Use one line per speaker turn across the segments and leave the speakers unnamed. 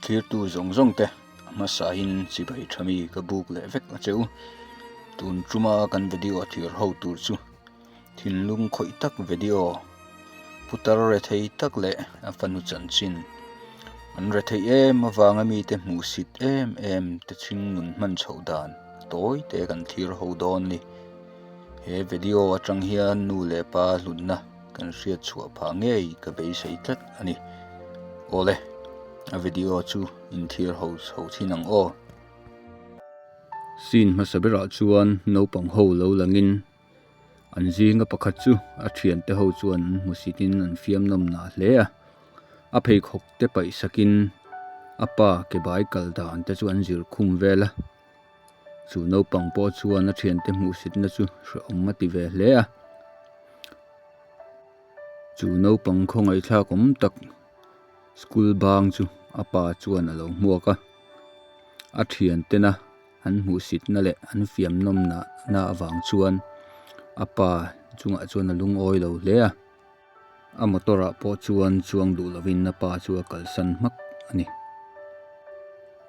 Thlirtu zawng zawng te a hmasain chibai tha mi ka buk leh vek a che u. Tun tuma kan video thlir ho tur chu thinlung khawih tak video putar rethei tak leh a fanu chanchin an rethei em avanga mite hmuhsit em em te chhing nun hman chhoh dan tawi te kan thlir ho dawn a ni. He video atang hian nu leh pa hlutna kan hriat chhuah phah ngei ka beisei tlat a ni. Awle, a video chu inthlir ho chho thin ang aw. Scene hmasa berah chuan naupang ho lo langin an zinga pakhat chu a thiante ho chuan an hmusitin an fiam nawm nah hle a. A pheikhawk te paih sakin a pa ke bai kal dan te chu an zir khum vel a. Chu naupang pawh chuan a thiante hmuhsitna chu hrehawm a ti ve hle a. Chu naupang khawngaihthlak awm tak school bang chu a pa chuan a lo hmuak a. A thiantena an hmuhsitna leh an fiam nawmna na avang chuan a pa chungah chuan a lungawi lo hle a. A motor ah pawh chuan chuang duh lovin a pa chu a kalsan hmak a ni.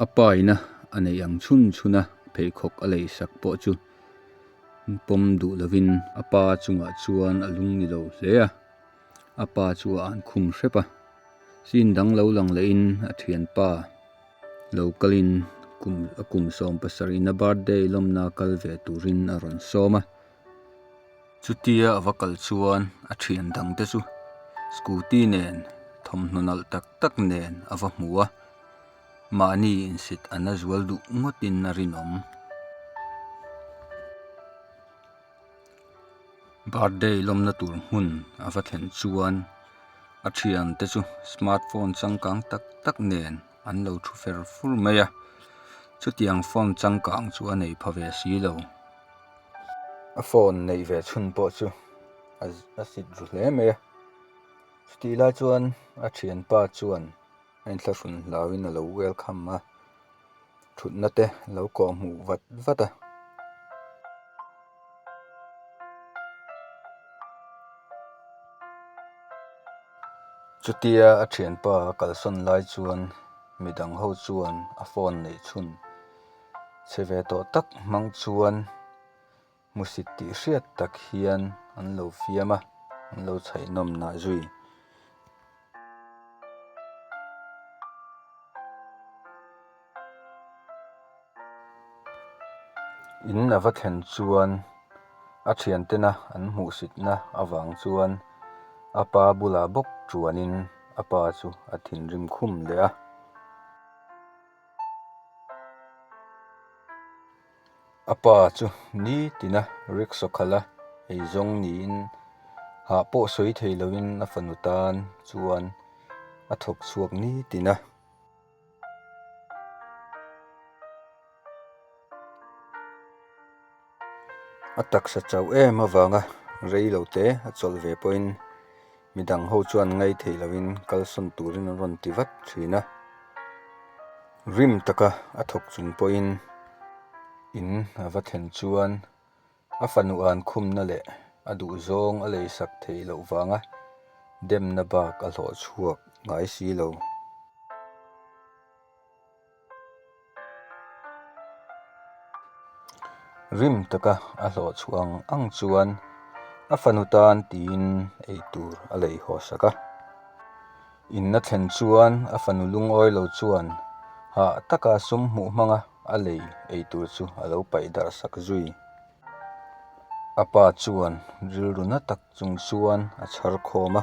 A pa ina a neih ang chhun chhun a pheikhawk a lei sak pawh chu pawm duh lovin a pa chungah chuan a lung ni lo hle a, a pa chu a an khum hrep a. Scene dang lo lang lehin a thianpa lo kalin kum a kum 70 ina birthday lawmna kal ve turin a rawn sawm a. Chutia a va kal chuan a thian dang te chu scooty nen thawmhnaw nalh tak tak nen a va hmu a, mahni insit a na zual duh ngawtin a rinawm. Birthday lawmna tur hmun a va thlen chuan a thian te chu smartphone changkang tak tak nen an lo thu fer fur mai a, chutiang phone changkang chu a nei pha ve si lo. A phone neih ve chhun pawh chu a sit ru hle mai a chutih lai chuan a thianpa chuan a inthlahrun hlauhin a lo welcome a thutna te lo kawh hmuh vat vat a. Chutia a thianpa a kalsawn lai chuan midang ho chuan a phone neih chhun Chhe ve tawh tak hmang chuan hmusit tih hriat tak hian an lo fiam a, an lo chhaihnawm nah zui. In a va thlen chuan a thiantena an hmuhsitna avang chuan a pa bulah bawk chuanin a pa chu a thinrim khum leh a. A pa chu nitina rickshaw khalh a eizawng niin hah pawh sawi thei loin a fanu tan chuan a thawk chhuak nitin a. A taksa chauh em avanga rei lo te a chawlh ve pawhin midang ho chuan ngai thei lovin kalsawn turin an rawn ti vat thin a. Rim taka a thawk chung pawhin in a va thlen chuan a fanu an khumna leh a duhzawng a leisak theih loh vanga demna bak a hlawh chhuak ngai si lo. Rim taka a hlawh chhuah ang ang chuan a fanu tan tiin eitur a lei haw sak a. In a thlen chuan a fanu lungawi lo chuan hah taka sum hmuh hmanga a lei eitur chu a lo paih darh sak zui. A pa chuan rilru na tak chung chuan a chhar khawm a.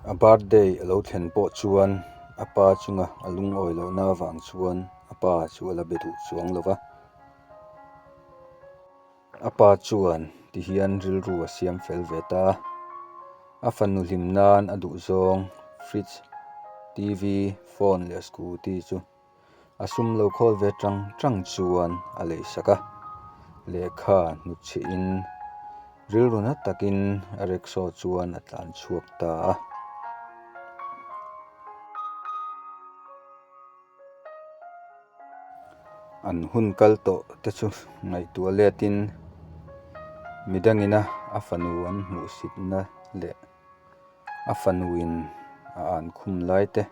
A birthday a lo thlen pawh chuan a pa chunga a lungawi lohna avang chuan a pa chu a la be duh chuang lo va. A pa chuan ti hian rilru a siam fel ve ta a, a fanu hlim nan a duhzawng fridge, T_V, phone leh scooty chu. A sum lo khawl ve tang tang chuan a lei sak a, lehkha hnutchhihin rilru na takin a rickshaw chuan a tlan chhuak ta a. An hun kal tawh te chu ngaihtuah letin midangina a fanu an hmuhsitna leh a fanuin a an khum lai te,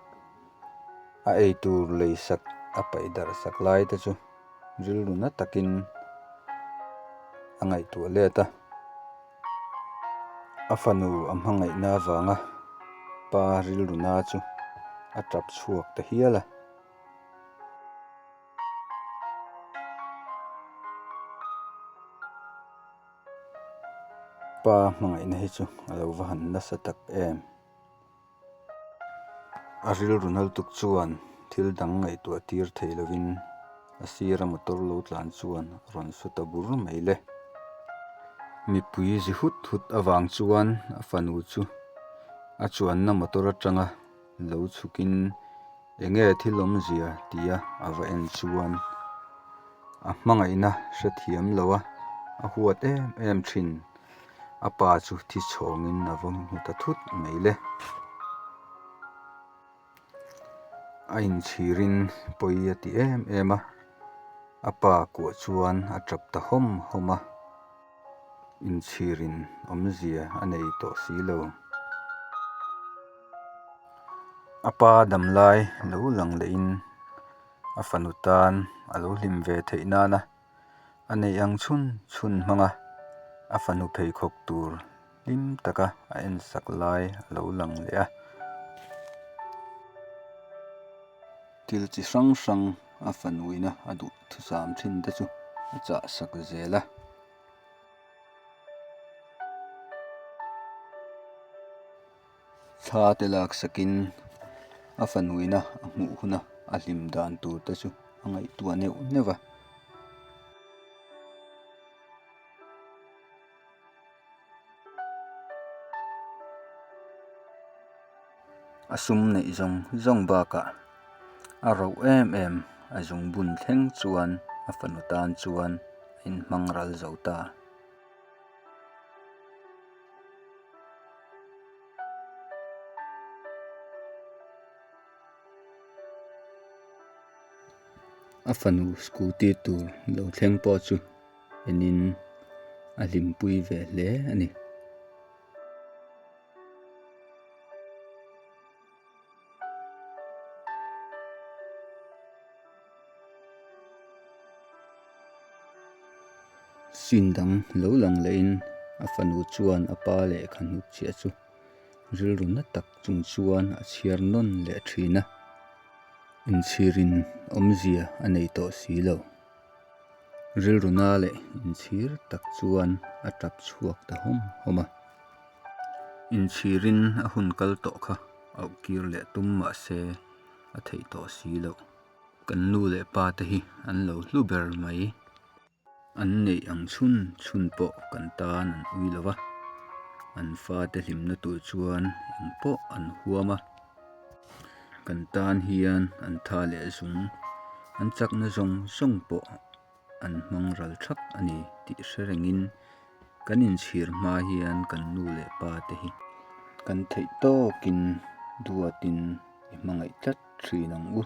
a eitur leisak a paih darh sak lai te chu rilru na takin a ngaihtuah let a. A fanu a hmangaihna avanga pa rilru na chu a tap chhuak ta hial a. Pa hmangaihna hi chu a lo va han nasa tak em. A rilru nal tuk chuan thil dang ngaihtuah tir thei lovin a sira motor lo tlan chuan a rawn su ta bur mai le. Mipui zi hut hut avang chuan a fanu chu a chuanna motor atanga lo chhukin enge thil awmzia tia a va en chuan a hmangaihna hrethiam lo a, a huat em em thin. A pa chu thi chhawngin a va hmu ta thut mai le. A inchhirin pawi a ti em em a, a pa kuah chuan a tap ta hawm hawm a, inchhirin awmzia a nei tawh si lo. A pa damlai lo lang lehin a fanu tan a lo hlim ve theih nana A neih ang chhun chhun hmang a, a fanu pheikhawk tur hlim taka a en sak lai a lo lang leh a. Thil chi hrang hrang a fanuina a duh thusam thin te chu a chah sak zel a. Thla te lak sakin a fanuina a hmuh huna a hlim dan tur te chu a ngaihtuah neuh neuh a. A sum neih zawng zawng bakah a roh em em a zungbun thleng chuan a fanu tan chuan a inhmang ral zo ta. A fanu scooty tur lo thleng pawh chu enin a hlimpui ve hle a ni. Scene dang lo lang lehin a fanu chuan a pa lehkha hnut chiah chu rilru na tak chung chuan a chhiar nawn leh thin a, inchhirin awmzia a nei tawh si lo. Rilru na leh inchhir tak chuan a tap chhuak ta hawm hawm a, inchhirin a hun kal tawh kha auh kir leh tum mah se a theih tawh si loh. Kan nu leh pa te hi an lo hlu ber mai. An neih ang chhun chhun pawh kan tan an ui lo va, an fate hlimna tur chuan eng pawh an huam a. Kan tan hian an tha leh zung, an chakna zawng zawng pawh an hmang ral thak a ni tih hre rengin kan inchhir hma hian kan nu leh pa te hi kan theih tawkin duatin i hmangaih tlat thin ang u.